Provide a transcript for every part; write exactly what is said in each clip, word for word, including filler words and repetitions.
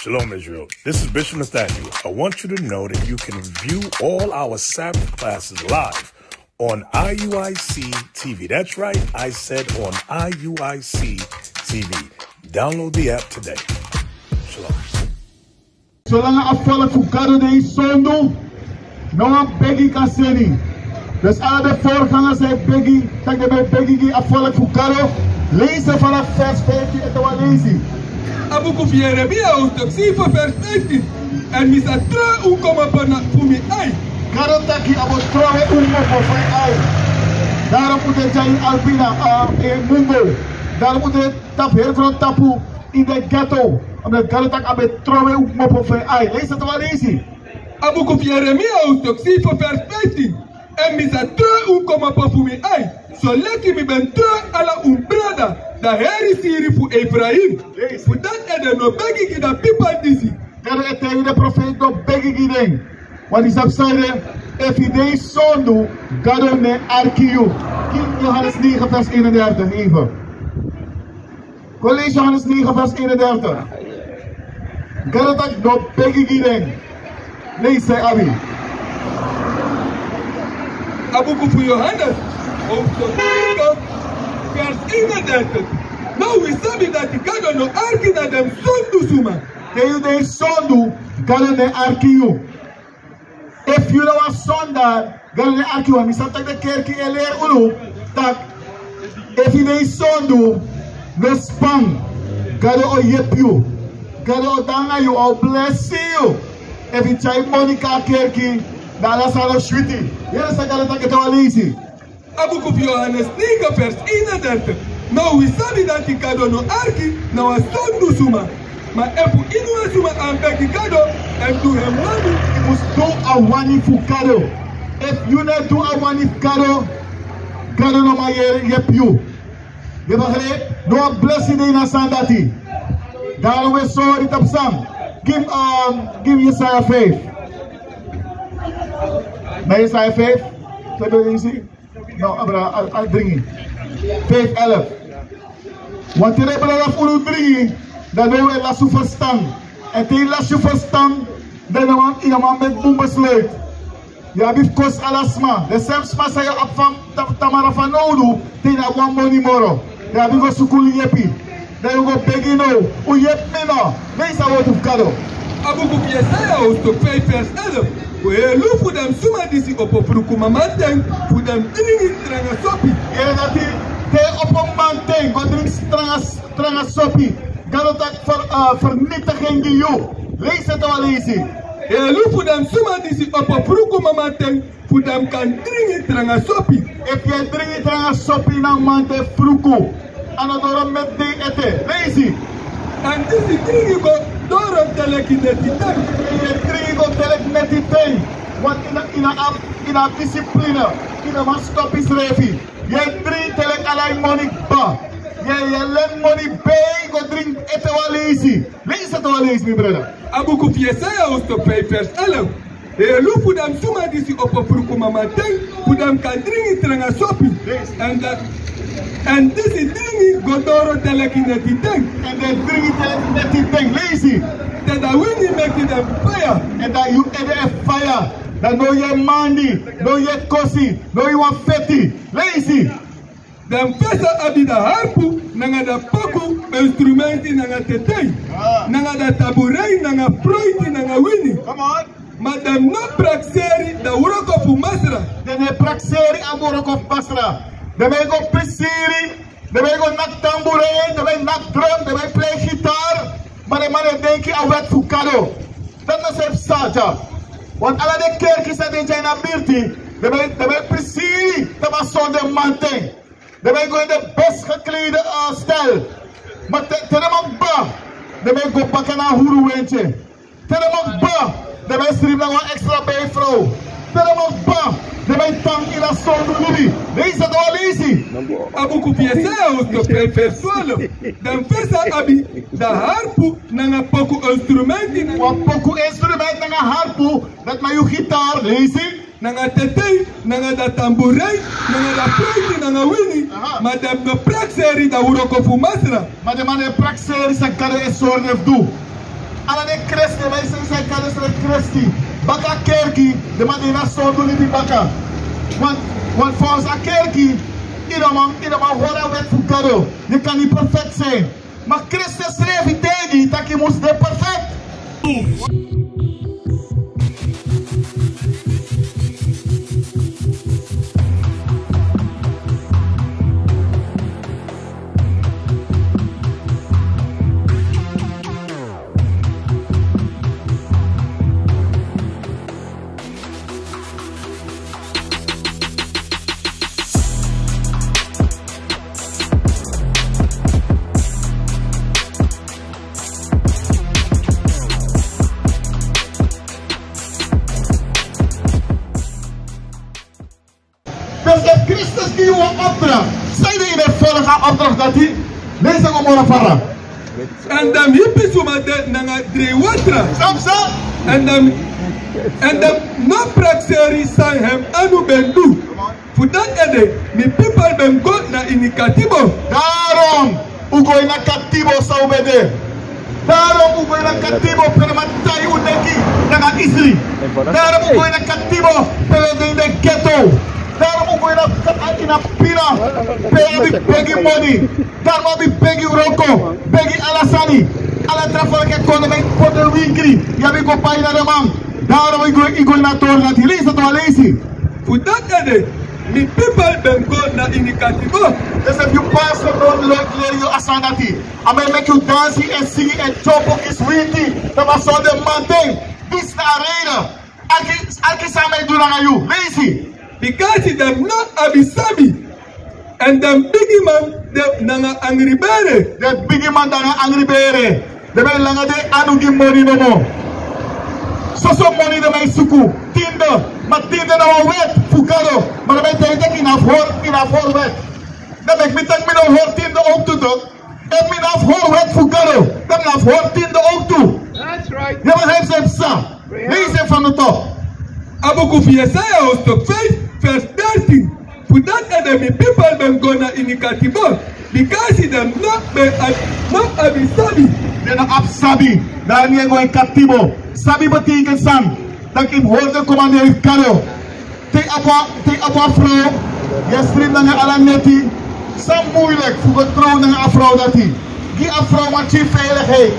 Shalom, Israel. This is Bishop Nathaniel. I want you to know that you can view all our Sabbath classes live on I U I C T V. That's right, I said on I U I C T V. Download the app today. Shalom. Solanga a volk fu Gado de sondu, no wan begi kan seni. Dus ala den voorgangers san e begi, taki den ben e begi gi a volk fu Gado. Leisi vanaf vers vijftien, ete wan leisi. A buku fu Yeremia, hoofdstuk zeven, vers vijftien. Èn mi sa trowe un komopo na fu mi ai. Gado taki a bo trowe un komopo fu en ai. Daarom un de dya ini Albina, ah, eh, Mungo. Daarom un de tapu heri grontapu ini den ghetto. Omdat Gado taki a ben trowe un komopo fu en ai. Leisi, ete wan leisi. A buku fu Yeremia, hoofdstuk zeven, vers vijftien. Èn mi sa trowe un komopo fu mi ai, soleki mi ben trowe ala un brada, dan heri siri fu Efraim. Fu dati ede no begi gi den pipel disi. Gado e taigi den profeet no begi gi den. Want yu sabi san ede, efu yu de sondu, Gado no e arki yu. Kies Johannes negen vers eenendertig even. Go leisi Johannes negen vers eenendertig. Gado taki no begi gi den. Leisi san yu abi. A buku fu Johannes, hoofdstuk negen, vers eenendertig. Now wi sabi dati Gado no arki na den sondu suma. Te yu de sondu, Gado no e arki yu. Efu yu na wan sondaar, Gado no e arki yu. Mi sabi taki den kerki e leri unu taki efu yu de sondu, no span. Gado o yepi yu. Gado o de nanga yu, a o blesi yu. Efu yu tyari moni kon na kerki, dan ala sani o switi. Yere san Gado taki, ete wan leisi. A buku fu Johannes negen vers eenendertig. Now wi sabi dati Gado no arki na wan sondu suma. Ma efu iniwan suma e begi Gado èn du en wani, yu mus du a wani fu Gado. Efu yu no e du a wani fu Gado, Gado no man yere, yepi yu. Yu e begrijp? No wan blesi de ini a sani dati. Daarom wi e sori tapu san. Gi mi, um, gi mi Yesaya vijf. Na Yesaya vijf. San ben yu si? No, abra, a, a dringi. Vijf elf. Want te den brada fu unu dringi, dan den e lasi un ferstan. Èn te yu lasi un ferstan, dan yu no man, yu no man meki bun besluit. Yu abi fu kosi ala sma. Den sem sma san yu abi fu ta-, tamara fanowdu, te yu no abi wan moni moro. Yu abi go suku yepi. Dan yu go begi now, un yepi mi no. Leisi a wortu fu Gado. A buku fu Yesaya, hoofdstuk vijf vers elf. Helu fu den suma disi opo fruku mamanten fu den dringi tranga sopi. Yere dati, te yu opo mamanten go dringi tranga, tranga sopi. Gado taki ver-, eh, vernietiging gi yu. Leisi, ete wan leisi. Helu fu den suma disi opo fruku mamanten fu den kan dringi tranga sopi. Efu yu e dringi tranga sopi na mamanten fruku, a no doro meti dei ete. Leisi. Èn disi dringi go doro teleki neti ten. Yu e dringi go teleki neti ten. Want yu no, yu no abi, yu no abi discipline. Yu no man stop yusrefi. Yu e dringi teleki ala yu moni kba. Yu e, yu e leni moni bei go dringi, ete wan leisi. Leisi, ete wan leisi, mi brada. A buku fu Yesaya, hoofdstuk vijf vers elf. Helu fu den suma disi opo fruku mamanten fu den kan dringi tranga sopi. Èn da-, èn disi dringi go doro teleki neti ten. Èn den dringi teleki neti ten. Leisi. Te den wini meki den faya. Èn dan yu ede e faya. Dan no yu e mandi, no yu e kosi, no yu wani feti. Leisi. Den fesa abi da harpu, nanga da poku instrumenti nanga tetei, nanga da tamburei nanga froiti nanga wini. Come on. Ma den no prakseri da wroko fu Masra. Den no e prakseri a wroko fu Masra. Den ben e go prisiri, den ben e go naki tamburei, den ben e naki drum, den ben e plei gitar. Ma den man e denki a wet fu Gado. Dati no sabi san dya. Want ala den kerki san de dya ini a birti, den ben, den ben e prisiri tapu a sonde mamanten. Den ben e go ini den best geklede, eh, stijl. Ma te, te den man kba, den ben e go baka na a huru wentye. Te den man kba, den ben e sribi nanga wan extra bijvrouw. Te den man kba, den ben e tan ini a sondu libi. Leisi, ete wan leisi. A buku fu Yesaya, hoofdstuk vijf vers twaalf. Den fesa abi da harpu nanga poku instrumenti. Wan poku instrumenti nanga harpu, dati na yu gitar, leisi. Nanga tetei, nanga da tamburei, nanga da froiti, nanga wini. Aha. Ma den no prakseri da wroko fu Masra. Ma den man no e prakseri san Gado e sori den fu du. Ala den kresti, ma yu sabi san yu kan du, den kresti. Baka kerki, den man de na sondu libi baka. Want, want volgens a kerki, yu no man, yu no man hori a wet fu Gado. Yu kan niet perfect zijn. Ma Kristus srefi taigi taki yu mus de perfect. Dus efu Kristus gi yu wan opdracht, sanede yu no e folg a opdracht dati? Leisi go moro fara. Èn den hipisuma de nanga dreiwatra. San san? Èn den, èn den no prakseri san hem anu ben du. Fu dati ede mi pipel ben go na ini katibo. Daarom un go ini a katibo san un ben de. Daarom un go ini a katibo pe den man tai un neki nanga isri. Daarom un go ini a katibo pe den de ini den ghetto. Daarom un go ini a, ini a pina pe yu abi begi moni. Daarom abi begi wroko, begi ala sani. Ala tra folku e kon, den ben poti den winkri, yu abi go bai na den man. Daarom yu go, yu go ini a tori dati. Leisi, dati wan leisi. Fu dati ede mi pipel ben go na ini katibo. Dus efu yu pastor no leri yu a sani dati, a man e meki yu dansi èn singi èn dyompo kisi winti, dan a man sori den manten. Disi na a reden. Arki, arki san a man e du nanga yu. Leisi. Bikasi den no abi sabi. Èn den bigiman de nanga angri bere. Den bigiman de nanga angri bere. Den ben langa den anu gi moni nomo. Soso moni den ben e suku. Tiende. Ma tiende na wan wet fu Gado. Ma den ben e taigi taki yu no abi hori, yu no abi hori wet. Dan meki mi taki mi no hori tiende ook tu, toch? Efu mi no abi hori wet fu Gado, dan mi no abi hori tiende ook tu. That's right. Yu e begrijp san mi sa? Leisi en van de top. A buku fu Yesaya hoofdstuk vijf, vers dertien. Fu dati ede mi pipel ben go na ini katibo. Bikasi den no ben abi, no abi sabi. Den no abi sabi. Daarom yu e go ini katibo. Sabi betekent san? Taki yu hori den komanderi fu Gado. Te yu abi wan, te yu abi wan frow, yu e stribi nanga ala neti. San muilek fu go trow nanga a frow dati? Gi a frow wan pikin veiligheid.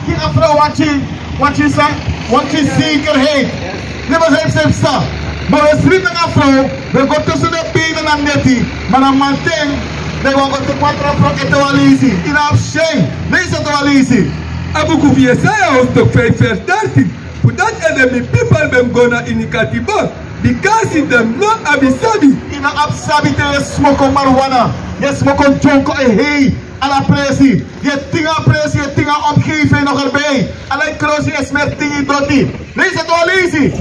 Gi a frow wan pikin, wan pikin san, wan pikin zekerheid. Yu e begrijp san mi sa? Ma wi e stribi nanga a frow, wi e go tusu den benen na neti. Ma na manten, dan yu wani go teki wan tra frow ete wan leisi. Yu no abi syen. Leisi, ete wan leisi. A buku fu Yesaya hoofdstuk vijf vers dertien. Fu dati ede mi pipel ben go na ini katibo, bikasi den no abi sabi. Yu no abi sabi te yu e smoko marijuana, yu e smoko dyonko e hei, ala presi. Yu e tingi a presi, yu e tingi a omgeving nog erbij. Ala yu krosi yu e smeri tingi doti. Leisi, ete wan leisi.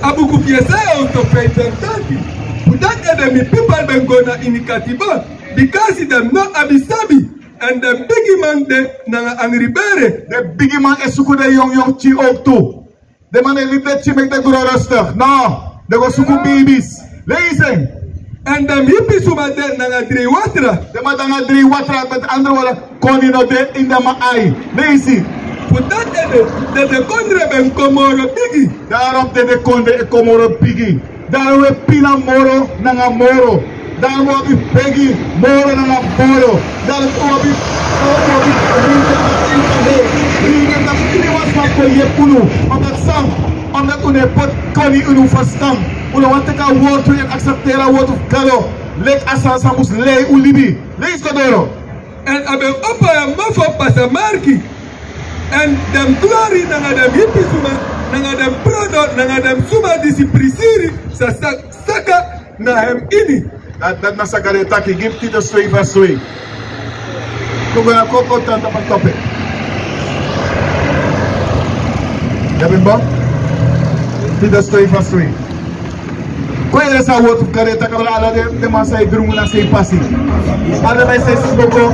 A buku fu Yesaya hoofdstuk vijf vers dertien. Fu dati ede mi pipel ben go na ini katibo, bikasi den no abi sabi. Èn den bigiman de nanga angri bere. Den bigiman e suku den yongyong pikin ook tu. Den man e libi den pikin meki den gro rustig. No, den go suku bibis. Leisi en. Èn den hipisuma de nanga dreiwatra. Den man de nanga dreiwatra, met andere woorden, koni no de ini den man ai. Leisi. Fu dati ede, dede kondre ben kon moro bigi. Daarom dede kondre e kon moro bigi. Daarom wi e pina moro nanga moro. Daarom wi abi begi moro nanga moro. Daarom wi abi, wi abi, wi abi, wi abi, wi abi, wi abi, wi abi, wi abi, omdat san, omdat un no e poti koni ini un ferstan. Un no wani teki a wortu èn aksepteri a wortu fu Gado. Leki a sani san mus lei un libi. Leisi go doro. Èn a ben opo en mofo pasa marki. Èn den glori nanga den hipisuma, nanga den prodo, nanga den suma disi prisiri, sa, sa, saka na hem ini. Dati, dati na san Gado e taki, gi mi Titus twee vers twee. Kon go na, kon, kon tan tapu a tope. Yu abi en bun? Titus twee vers twee. Kon yere san a wortu fu Gado e taki, ala den, den man san e drungu na sei pasi. Ala den man san e smoko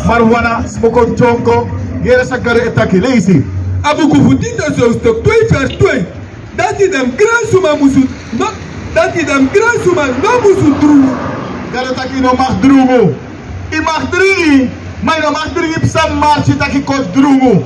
marijuana, smoko dyonko. Yere san Gado e taki, leisi. A buku fu Titus hoofdstuk twee vers twee. Dati den gransuma musu, no, dati den gransuma no musu drungu. Gado taki yu no mag drungu. Yu mag dringi, ma yu no mag dringi psa marki taki kon drungu.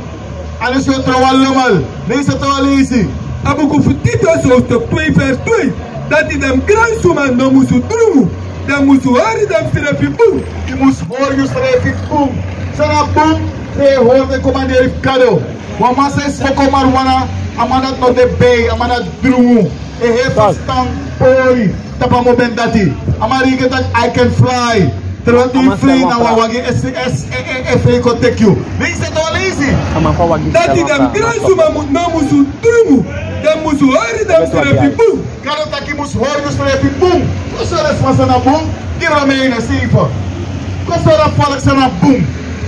Alex, yu o tron wan lomal. Leisi, tron wan leisi. A buku fu Tito, hoofdstuk twee, vers twee. Dati den gransuma no musu drungu. Den musu hori densrefi bun. Yu mus hori yusrefi bun. San na bun? Te yu hori den komanderi fu Gado. Wan man san e smoko marijuana, a man dati no de bei, a man dati drungu. E heri fastan pori tapu a momenti dati. A man reason taki: I can fly. Terwijl di yu frei, na wan wagi e, e, e, e frei kon teki yu. Leisi, tron wan leisi. Dati den gransuma mu-, no musu drungu. Den musu hori densrefi bun. Gado taki yu mus hori yusrefi bun. Kon sori den sma san na bun gi Romeini seifo. Kon sori a folku san na bun.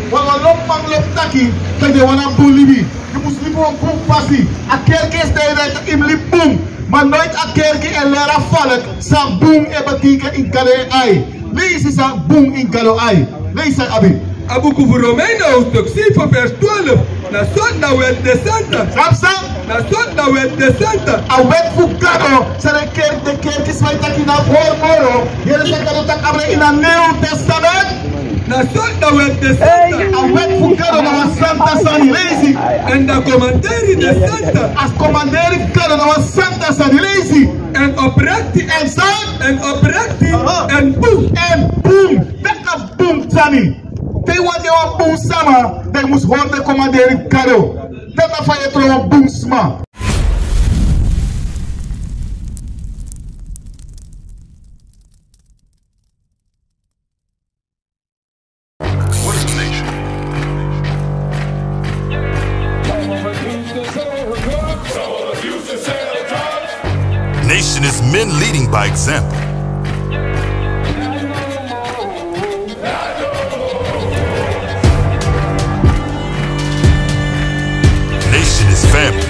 Wan, wan lobi man lobi taki, taki den wani a bun libi. Yu mus libi wan bun fasi. A kerki e srefi taki yu mus libi bun. Ma noiti a kerki e leri a folku san bun e betekent ini Gado en ai. Leisi san bun ini Gado ai. Leisi san abi. A buku fu Romeini, hoofdstuk zeven, vers twaalf. Na so na wet de santa. San san? Na so na wet de santa. A wet fu Gado, san den kerki, den kerkisma e taki na fu hori moro. Yere san Gado taki abra ini a New Testament. Na so na wet de santa. A wet fu Gado na wan santa sani. Leisi. Èn a komanderi de santa. A komanderi fu Gado na wan santa sani. Leisi. Èn oprekti. Èn san? Èn oprekti. Aha. Èn bun. Èn bun. Dati na bun sani. Te yu wani de wan bun sama, dan yu mus hori den komanderi fu Gado. Dati na fa yu e tron wan bun sma. What is a nation? Nation is men leading by example. Nation is family